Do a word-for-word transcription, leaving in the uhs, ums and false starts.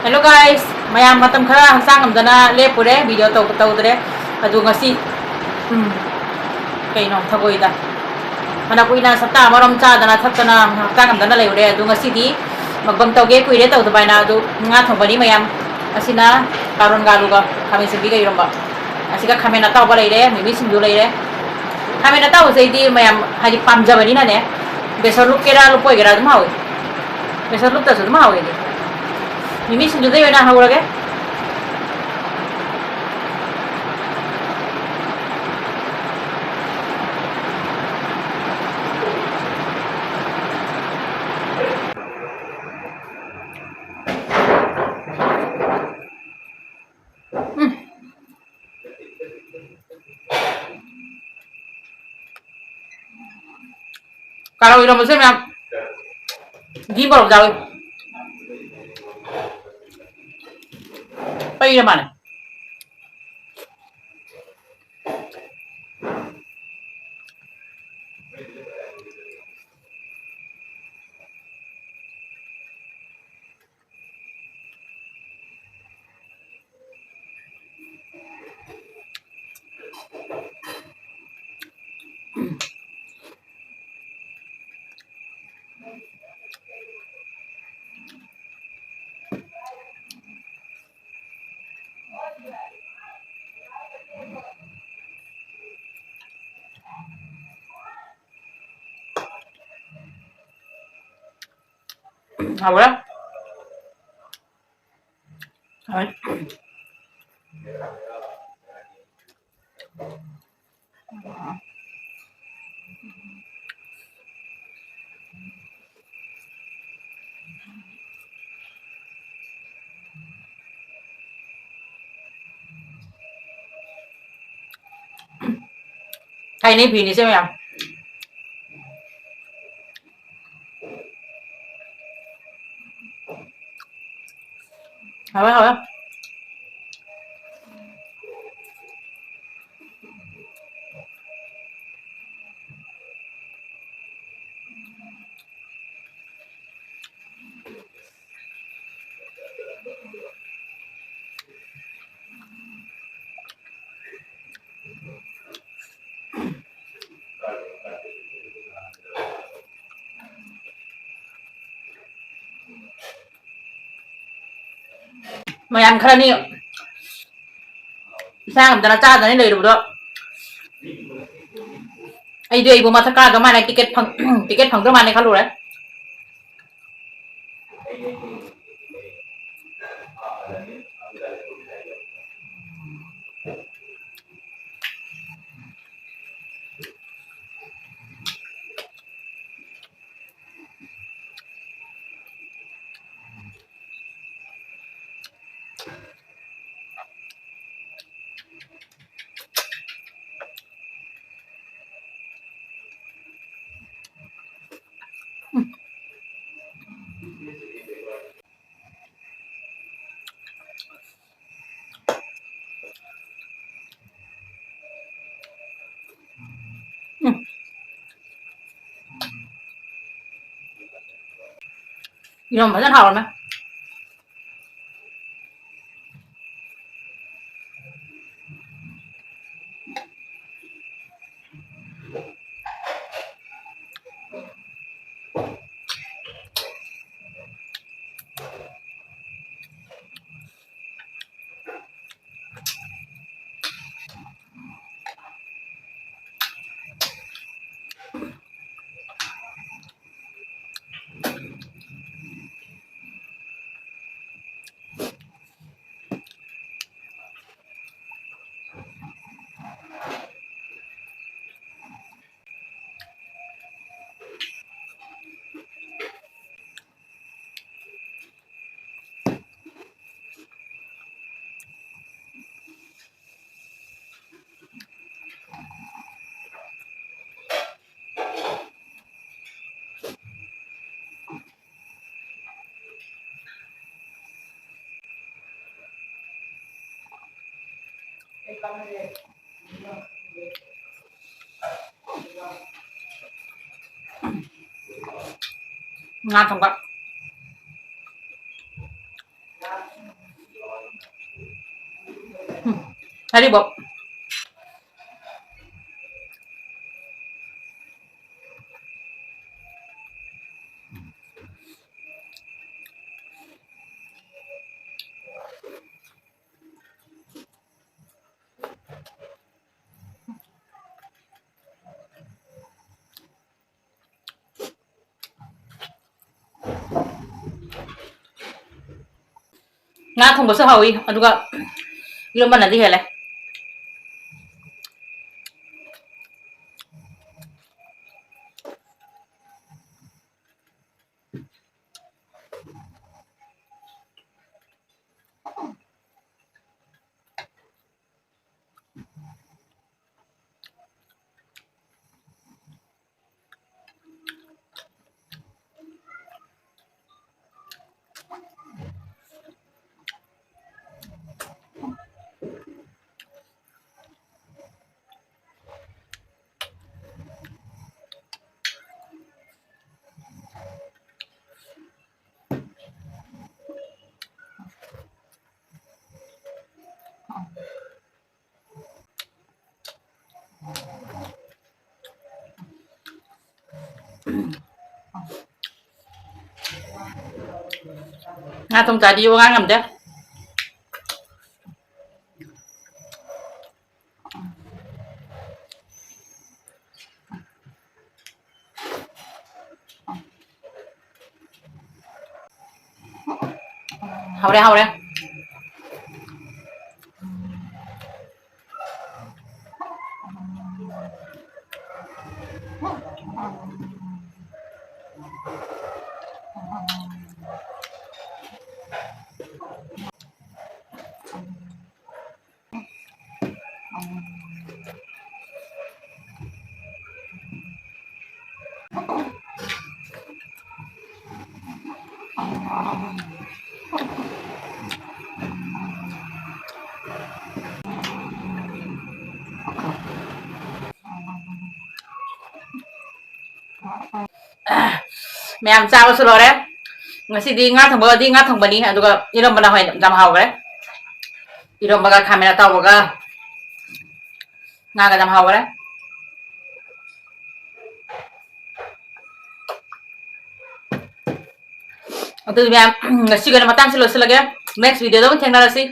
Hello guys, ꯃꯌꯥꯝ ꯃꯇꯝ ꯈꯔ ꯍꯛꯆꯥꯡ ꯉꯝꯗꯅ ꯂꯦꯞꯄꯨꯔꯦ, video ꯇꯧ-, ꯇꯧꯗ꯭ꯔꯦ꯫ ꯑꯗꯨ ꯉꯁꯤ, ꯎꯝ, ꯀꯩꯅꯣ, ꯊꯒꯣꯏꯗ ꯐꯅ ꯀꯨꯏꯅ ꯁꯞꯇꯥ ꯑꯃꯔꯣꯝ ꯆꯥꯗꯅ ꯊꯛꯇꯅ ꯍꯛꯆꯥꯡ ꯉꯝꯗꯅ ꯂꯩꯔꯨꯔꯦ꯫ ꯑꯗꯨ ꯉꯁꯤꯗꯤ mukbang ꯇꯧꯒꯦ ꯀꯨꯏꯔꯦ ꯇꯧꯗꯕ ꯍꯥꯏꯅ꯫ ꯑꯗꯨ ꯉꯥ ꯊꯣꯡꯕꯅꯤ ꯃꯌꯥꯝ꯫ ꯑꯁꯤꯅ ꯀꯥꯔꯣꯟꯒ ꯑꯂꯨꯒ ꯈꯥꯃꯦꯟ ꯑꯁꯤꯟꯕꯤꯒ ꯏꯔꯣꯝꯕ꯫ ꯑꯁꯤꯒ ꯈꯥꯃꯦꯟ ꯑꯇꯥꯎꯕ ꯂꯩꯔꯦ, ꯃꯤꯃꯤ ꯁꯤꯡꯖꯨ ꯂꯩꯔꯦ꯫ ꯈꯥꯃꯦꯟ ꯑꯇꯥꯎꯕꯁꯦ ꯑꯩꯗꯤ ꯃꯌꯥꯝ ꯍꯥꯏꯗꯤ ꯄꯥꯝꯖꯕꯅꯤꯅꯅꯦ, ꯕꯦꯁꯣꯟ ꯂꯨꯞꯀꯦꯔꯥ ꯂꯨꯞꯄꯣꯏꯒꯦꯔꯥ ꯑꯗꯨꯝ ꯍꯥꯎꯏ꯫ ꯕꯦꯁꯣꯟ ꯂꯨꯞꯇꯁꯨ ꯑꯗꯨꯝ ꯍꯥꯎꯏ ꯑꯩꯗꯤ꯫ ꯃꯤꯃꯤ ꯁꯤꯡꯖꯨꯗꯩ ꯑꯣꯏꯅ ꯍꯧꯔꯒꯦ꯫ ꯎꯝ꯫ ꯀꯥꯔꯣꯠ ꯏꯔꯣꯝꯕꯁꯦ ꯃꯌꯥꯝ ꯘꯤ ꯃꯣꯔꯣꯛ ꯌꯥꯎꯏ꯫ ꯄꯩꯔ ꯃꯥꯅꯦ꯫ ꯍꯥꯎꯔꯦ꯫ ꯍꯥꯎꯔꯦ꯫ ꯊꯥꯏꯅꯩ ꯐꯤꯅꯤ ꯁꯦ ꯃꯌꯥꯝ꯫ ꯍꯥꯎꯋꯦ, ꯍꯥꯎꯋꯦ꯫ ꯃꯌꯥꯝ ꯈꯔꯅꯤ ꯏꯁꯥ ꯉꯝꯗꯅ ꯆꯥꯗꯅ ꯂꯩꯔꯨꯕꯗꯣ, ꯑꯩꯗꯤ ꯑꯩꯕꯨ ꯃꯊꯛ ꯀꯥꯗꯧ ꯃꯥꯜꯂꯦ, ꯇꯤꯀꯦꯠ ꯐꯪ-, ꯇꯤꯀꯦꯠ ꯐꯪꯗꯧ ꯃꯥꯜꯂꯦ ꯈꯜꯂꯨꯔꯦ꯫ ꯎꯝ꯫ ꯏꯔꯣꯝꯕ ꯐꯖꯅ ꯍꯥꯎꯔꯝꯃꯦ꯫ ꯉꯥ ꯊꯣꯡꯕ꯫ ꯍꯥꯏꯔꯤꯕꯣ꯫ ꯉꯥ ꯊꯣꯡꯕꯁꯨ ꯍꯥꯎꯏ, ꯑꯗꯨꯒ ꯏꯔꯣꯝꯕꯅꯗꯤ ꯍꯦꯜꯂꯦ꯫ ꯉꯥ ꯊꯣꯡ ꯆꯥꯗꯤ ꯋꯥ ꯉꯥꯡ ꯉꯝꯗꯦ꯫ ꯍꯥꯎꯔꯦ, ꯍꯥꯎꯔꯦ꯫ ꯃꯌꯥꯝ ꯆꯥꯕꯁꯨ ꯂꯣꯏꯔꯦ꯫ ꯉꯁꯤꯗꯤ ꯉꯥ ꯊꯣꯡꯕꯗꯤ ꯉꯥ ꯊꯣꯡꯕꯅꯤ, ꯑꯗꯨꯒ ꯏꯔꯣꯝꯕꯅ ꯍꯣꯏ ꯌꯥꯝ ꯍꯥꯎꯈ꯭ꯔꯦ꯫ ꯏꯔꯣꯝꯕꯒ ꯈꯥꯃꯦꯟ ꯑꯇꯥꯎꯕꯒ ꯉꯥꯒ ꯌꯥꯝ ꯍꯥꯎꯈꯔꯦ꯫ ꯑꯗꯨꯗꯤ ꯃꯌꯥꯝ, ꯉꯁꯤꯒꯤ ꯑꯣꯏꯅ ꯃꯇꯥꯡꯁꯤ ꯂꯣꯏꯁꯤꯜꯂꯒꯦ꯫ Next video ꯗ ꯑꯃꯨꯛ ꯊꯦꯡꯅꯔꯁꯤ꯫